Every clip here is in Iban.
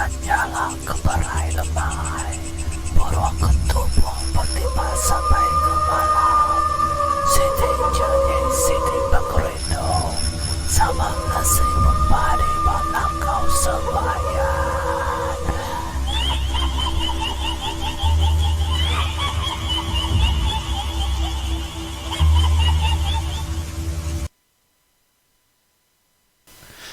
Ikan nyala keberai lemai, burung ketubung betiba sampai ke malam. Siti nyanyi siti pengerindu, sama lesi bepadi ba langkau sembahyang.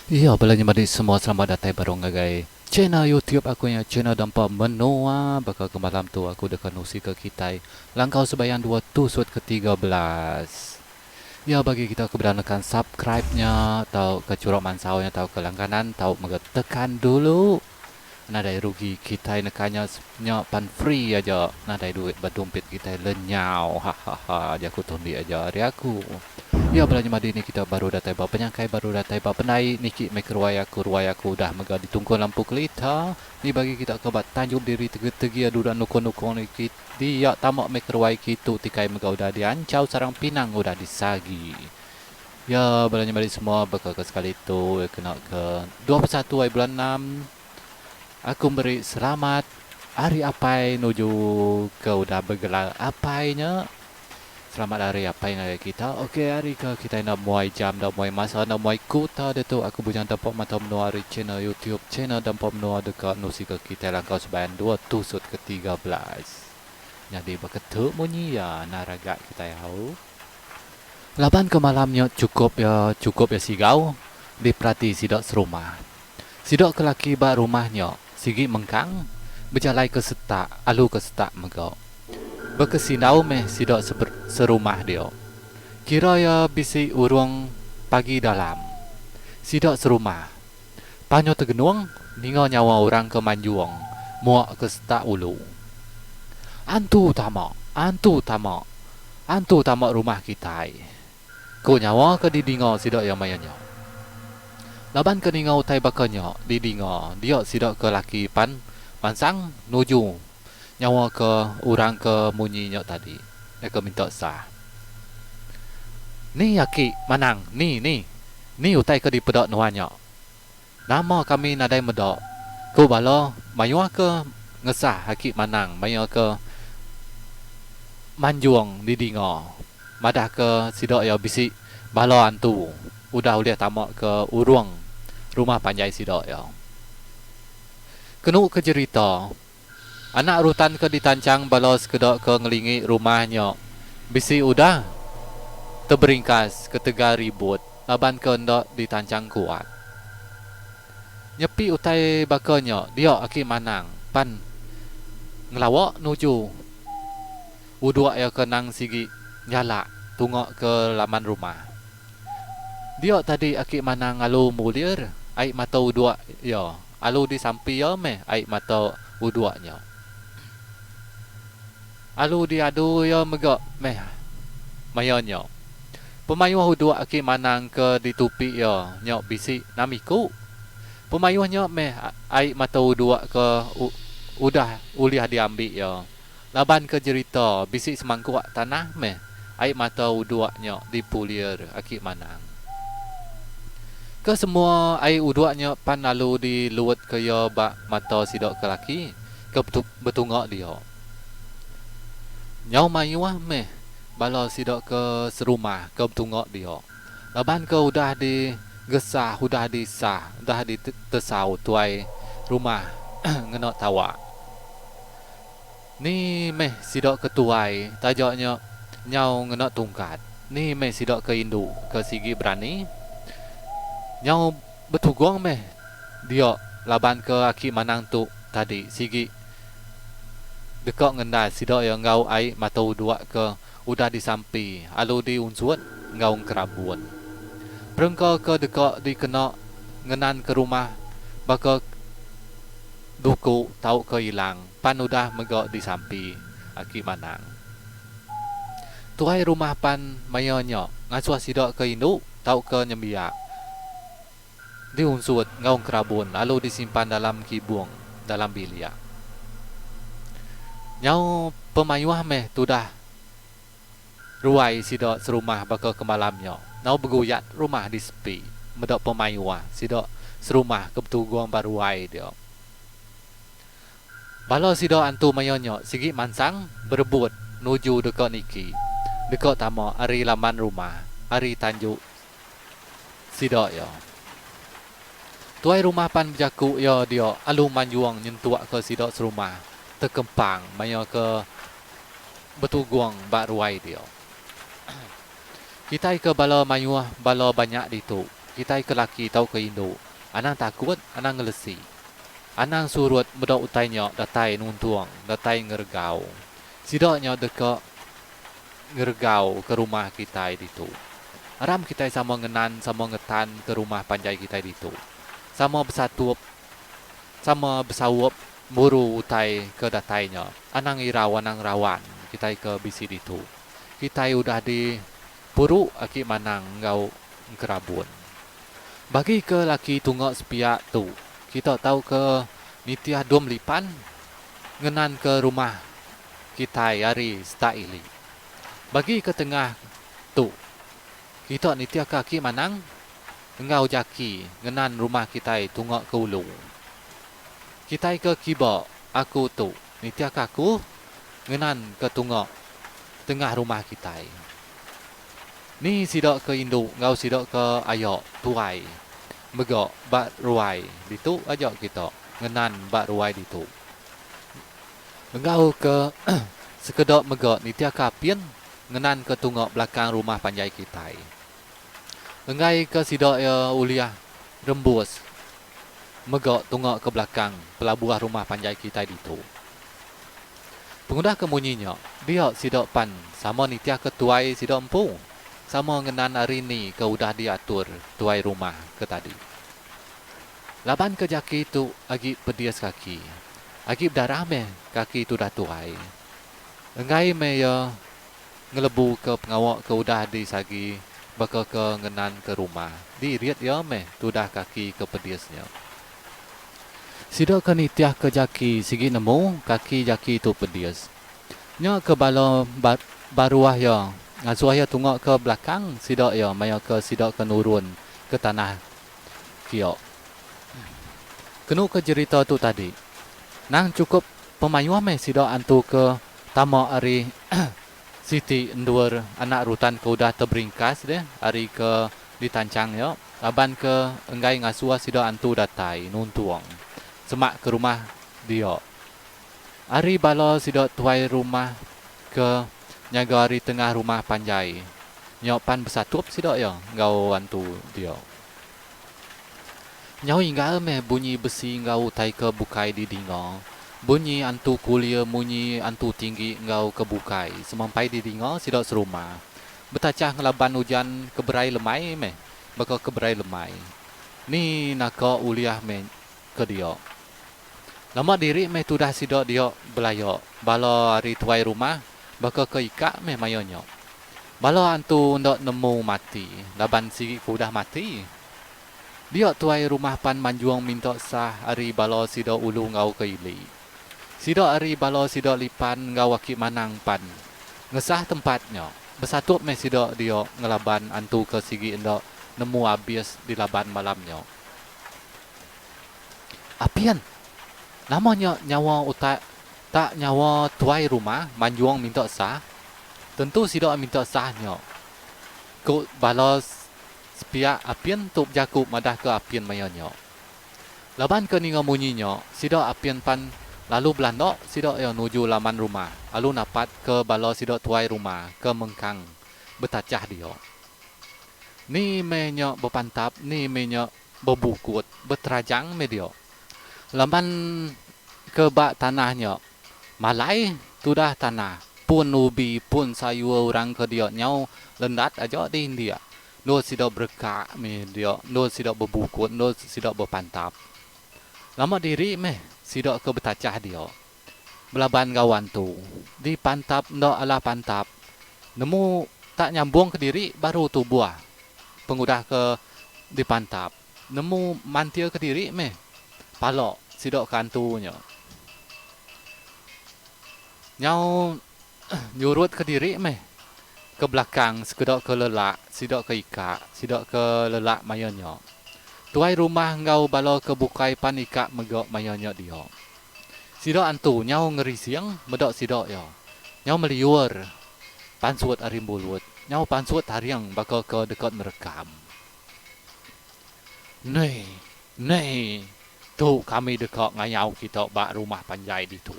Iya bala nyemadi semua selamat datai baru ngagai channel youtube aku nya channel Dampa Menua baka ke malam tu aku deka nusi ke kitai Langkau Sebayang dua tusut ke 13. Iya bagi kita ke beda nekan subscribe nya tauka churok mansau nya tauka langganan tau mega tekan dulu nadai rugi kitai nekan nya nya pan free aja nadai duit ba dumpit kitai lenyau hahaha jaku tundi aja ari aku. Iya bala nyemadi ni kita baru datai ba penyangkai baru datai ba pendai niki meh ke ruai aku ruai aku udah mega ditungkun lampu kelita ni bagi kita ke ba tanjung diri tegi tegi duduk nukung nukung ni ki dia tama meh ke ruai kitu tikai mega udah dianchau sarang pinang udah disagi iya bala nyemadi semua baka ke sekali tu kena ke 21 hari bulan enam aku meri selamat hari apai nuju ke udah begelar apai nya. Selamat hari apai ngagai kita. Ok hari ke kitai enda muai jam enda muai masa enda muai kuta ditu aku bujang tempa mata menua ari channel youtube channel dempa menua deka nusi ke kitai langkau sebayan dua tusut ke 13. Nyadi baka tu munyi iya naraga kitai au. Laban ke malam nya chukup iya chukup iya sigau diperati sida serumah. Sida ke laki ba rumah nya sigi mengkang bejalai ke setak alu ke setak mega. Bekesindau meh sida serumah dia. Kira iya bisi urung pagi dalam. Sida serumah. Panyo tegenung ninga nyawa orang ke manjung muak ke setak ulu. Antu tama! Antu tama! Antu tama rumah kitai! Ku nyawa ke didinga sida iya maya nya. Laban ke ninga utai baka nya didinga dia sida ke laki pan mansang nuju nyawa ke orang ke munyi nya tadi deka minta sah. Ni aki manang ni ni ni utai ke dipeda nuan nya. Nama kami nadai meda, ku bala mayuh ke ngesah aki manang maya ke manjung didinga madahka sida iya bisi bala antu udah ulih tama ke urung rumah panjai sida iya. Kenu ke jerita, anak rutan ke ditanchang bala sekeda ke ngelingi rumah nya bisi udah teberingkas ketegal ribut laban ke enda ditanchang kuat. Nyepi utai baka nya dia aki manang pan ngelawa nuju uduk iya ke nang sigi nyalak tunga ke laman rumah. Dia tadi aki manang alu mulir ai mata uduk iya. Alu disampi iya meh ai mata uduk nya. Alu diadu iya mega meh maya nya. Pemayuh uduk aki manang ke ditupi iya nya bisi enam iku. Pemayuh nya meh ai mata uduk ke udah ulih diambi iya. Laban ke jerita bisi semangkuk tanah meh ai mata uduk nya dipulir aki manang. Ke semua ai uduk nya pan lalu diluut ke iya ba mata sida ke laki ke betunga dia. Nyau mayuh meh bala sida ke serumah ke betunga dia laban ke udah digesah udah disah udah ditesau tuai rumah ngena tawak. Ni meh sida ke tuai taja nya nyau ngena tungkat. Ni meh sida ke indu ke sigi berani. Nyau betugung meh dia laban ke aki manang tu tadi sigi deka ngendas sida iya enggau ai mata uduk ke udah disampi alu diunsut enggau engkerabun. Perengka ke deka dikena ngenan ke rumah baka duku tauka ilang. Pan udah mega disampi aki manang. Tuai rumah pan maya nya ngasuh sida ke indu tauka nyembiak diunsut enggau engkerabun lalu disimpan dalam kibung dalam bilik. Nyau pemayuh meh tudah ruai sida serumah baka ke malam nya. Nyau beguyat rumah disepi meda pemayuh sida serumah ke betugung ba ruai dia. Bala sida antu maya nya sigi mansang berebut nuju deka niki, deka tama ari laman rumah, ari tanju sida iya. Tuai rumah pan bejaku iya dia alu manjung nyentuk ke sida serumah tekempang maya ke betugung ba ruai dia. Kitai ke bala mayuh bala banyak ditu, kitai ke laki tauka indu, anang takut anang ngelesi. Anang surut meda utai nya datai nuntung datai ngeregau. Sida nya deka ngeregau ke rumah kitai ditu. Aram kitai sama ngenan sama ngetan ke rumah panjai kitai ditu. Sama besatup sama besaup muru utai ke datai nya. Anang irau anang rawan kitai ke bisi ditu. Kitai udah di puru aki manang enggau engkerabun. Bagi ke laki tunga sepiak tu kita tau ke nitih dum lipan ngenan ke rumah kitai ari setak ili. Bagi ke tengah tu, kita nitihka aki manang enggau jaki ngenan rumah kitai tunga ke ulu. Kitai ke kiba aku tu nitihka aku ngenan ke tunga tengah rumah kitai. Ni sida ke indu enggau sida ke aya tuai mega ba ruai ditu aja kita ngenan ba ruai ditu. Enggau ke sekeda mega nitihka apin ngenanka tunga belakang rumah panjai kitai. Enggai ke sida iya ulih rembus mega tunga ke belakang pelabuh rumah panjai kitai ditu. Pengudah ke munyi nya, dia sida pan sama nitihka tuai sida empu sama ngenan ari ni ke udah diatur tuai rumah ke tadi. Laban ke jaki tu agi pedis kaki. Agi bedarah meh kaki tudah tuai. Enggai meh iya ngelebu ke pengawa ke udah disagi baka ke ngenan ke rumah. Diirit iya meh tudah kaki ke pedis nya. Sida ke nitih ke jaki sigi nemu kaki jaki tu pedis. Nya ke bala baruh iya ngasuh iya tunga ke belakang sida iya maya ke sida ke nurun ke tanah Kiok. Kenu ke jerita tu tadi, nang chukup pemayuh meh sida antu ke tama ari siti endur anak rutan ke udah teberingkas deh ari ke ditanchang iya laban ke enggai ngasuh sida antu datai nuntung semak ke rumah dia. Ari bala sida tuai rumah ke nyaga ari tengah rumah panjai nya pan besatup sida iya enggau antu dia. Nyau inggar meh bunyi besi enggau utai ke bukai didinga. Bunyi antu kulir munyi antu tinggi enggau ke bukai semampai didinga sida serumah. Betachah ngelaban ujan keberai lemai meh baka keberai lemai. Ni naka ulih meh ke dia. Lama diri meh tudah sida dia belaya bala ari tuai rumah baka ke ikak meh maya nya. Bala antu enda nemu mati laban sigi ke udah mati. Dia tuai rumah pan manjung minta sah ari bala sida ulu enggau ke ili. Sida ari bala sida lipan enggau aki manang pan ngesah tempat nya. Besatup meh sida dia ngelaban antu ke sigi enda nemu abis dilaban malam nya. Apin. Nama nya nyawa utai tak nyawa tuai rumah manjung minta sah. Tentu sida minta sah nya. Ku bala sepiak apin tu bejaku madahka apin maya nya. Laban ke ninga munyi nya, sida apin pan lalu belanda sida iya nuju laman rumah lalu napatka bala sida tuai rumah ke mengkang betachah dia. Ni meh nya bepantap ni meh nya bebukut beterajang meh dia. Laban ke ba tanah nya malai tudah tanah pun ubi pun sayur orang ke dia nyau lendat aja di indik endur sida berekak meh dia endur sida bebukut endur sida bepantap. Lama diri meh sida ke betachah dia belaban enggau antu dipantap enda alah pantap nemu tak nyambung kediri baru tubuh pengudah ke dipantap nemu mantil kediri meh pala sida ke antu nya. Nyau nyurut kediri meh ke belakang sekeda ke lelak sida ke ikak sida ke lelak maya nya. Tuai rumah enggau bala ke bukai pan ikak mega maya nya dia. Sida antu nyau ngerising meda sida iya. Nyau meliur pansut ari mulut, nyau pansut taring baka ke deka nerekam. Nei, nei, tu kami deka ngayau kita ba rumah panjai ditu.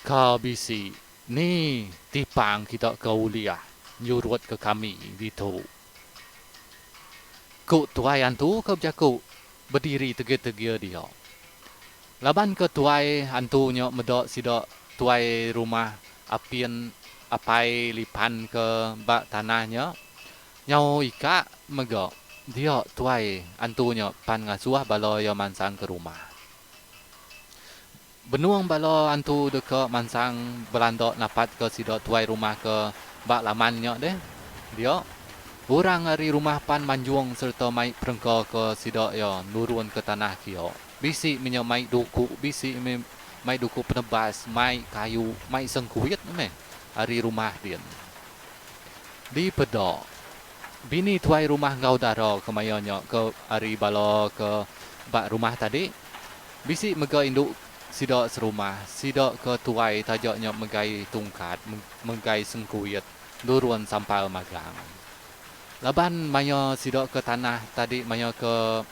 Ka bisi ni tipang kita ke ulih nyurut ke kami ditu. Ku tuai antu ke bejaku bediri tegir-tegir dia. Laban ke tuai antu nya meda sida tuai rumah apin apai lipan ke ba tanah nya nyau ikak mega dia tuai antu nya pan ngasuh bala iya mansang ke rumah. Benung bala antu deka mansang belanda napatka sida tuai rumah ke ba laman nya deh. Dia, orang ari rumah pan manjung sereta mai perengka ke sida iya nurun ke tanah kia. Bisi meh nya mai duku, bisi meh mai duku penebas, mai kayu, mai sengkuit meh ari rumah din. Dipeda, bini tuai rumah enggau dara ke maya nya ke ari bala ke ba rumah tadi, Bisi mega indu sida serumah, sida ke tuai taja nya megai tungkat, megai sengkuit, nurun sampal magang. Laban maya sida ke tanah tadi maya ke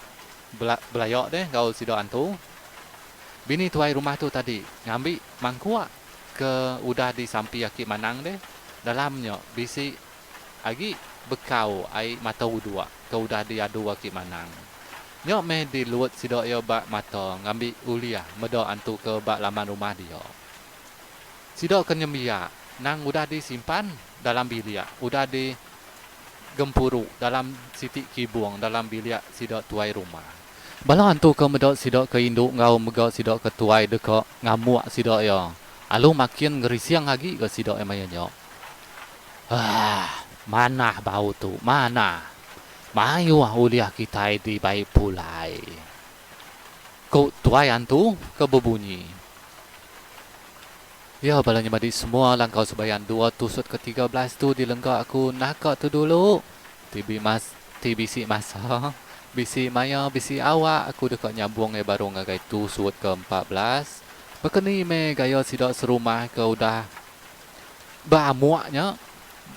belaya deh enggau sida antu, bini tuai rumah tu tadi ngambi mangkuk ke udah disampi aki manang deh, dalam nya bisi agi bekau ai mata uduk ke udah diadu aki manang. Nya meh dilut sida iya ba mata ngambi ulih meda antu ke ba laman rumah dia. Sida ke nyembiak nang udah disimpan dalam bilik udah di gempuru dalam siti kibung dalam bilik sida tuai rumah. Bala antu ke meda sida ke indu enggau mega sida ke tuai deka ngamuk sida iya alu makin ngerising agi ga sida iya maya nya. Aah manah bau tu manah. Mayuh ulih kitai dibai pulai, ku Tuai Antu ke bebunyi. Ya bala nyemadi semua langkau sebayan dua tusut ke 13 tu dilengka aku naka tu dulu. Ti bi mas ti bisi masa, bisi maya, bisi awak aku deka nyambung iya baru ngagai tusut ke 14. Baka ni meh gaya sida serumah ke udah beamuk nya.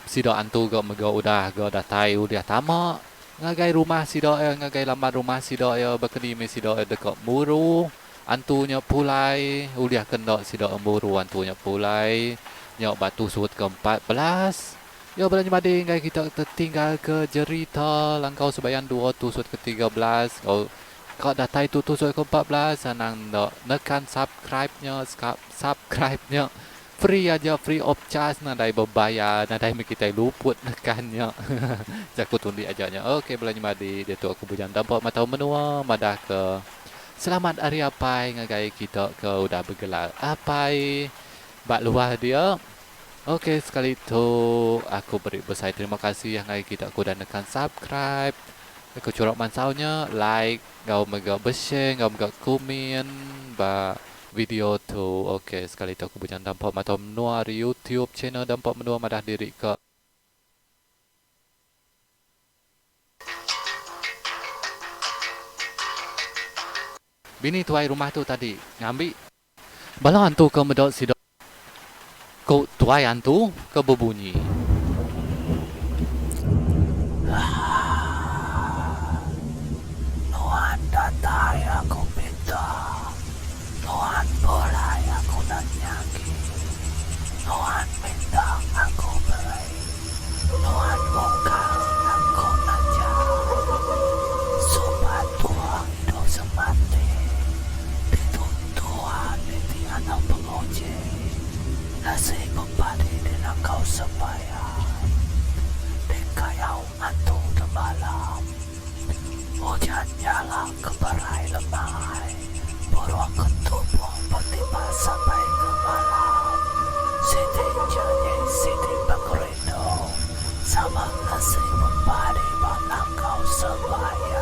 Sida antu ga mega udah ga datai ulih tama ngagai rumah sida iya ngagai laman rumah sida iya baka ni mih sida iya deka muru antu nya pulai ulih ke enda sida muru antu nya pulai nya ba tusut ke 14 iya bala nyemadi enggai kita tetinggal ke jerita langkau sebayan dua tusut ke 13 enggau ka datai tu tusut ke 14 anang enda nekan subscribe nya subscribe nya. Free aja free of charge nadai bebayar nadai meh kitai luput nekan nya jaku tundi aja nya ok bala nyemadi diatu aku bujang dampa matau menua madah ke selamat hari apai ngagai kita ke udah begelar apai ba luar dia ok sekali tu aku beri besai terima kasih ngagai kita ke udah nekan subscribe aku churap mansau nya like enggau mega beshare enggau mega komen ba Video tu ok sekali tu aku bujang dampa matau menua ari youtube channel dampa menua madah diri ka. Bini tuai rumah tu tadi ngambi bala antu ke meda sida ku tuai antu ke bebunyi. Nuan datai aku pinta. Nuan pulai aku enda nyagi. Nuan minta aku beri. Nuan mungkal aku enda jai. Sumpah tua idup semati. Ditu tua niti anang penguji. Nasi bepadi dilangkau sembahyang. Dikayau antu demalam. Ujan nyala keberai lemai. Burung ketupung betimbal sampai ke malam. Siti nyanyi siti pengerindu. Sama nasi bepadi ba langkau sembahyang.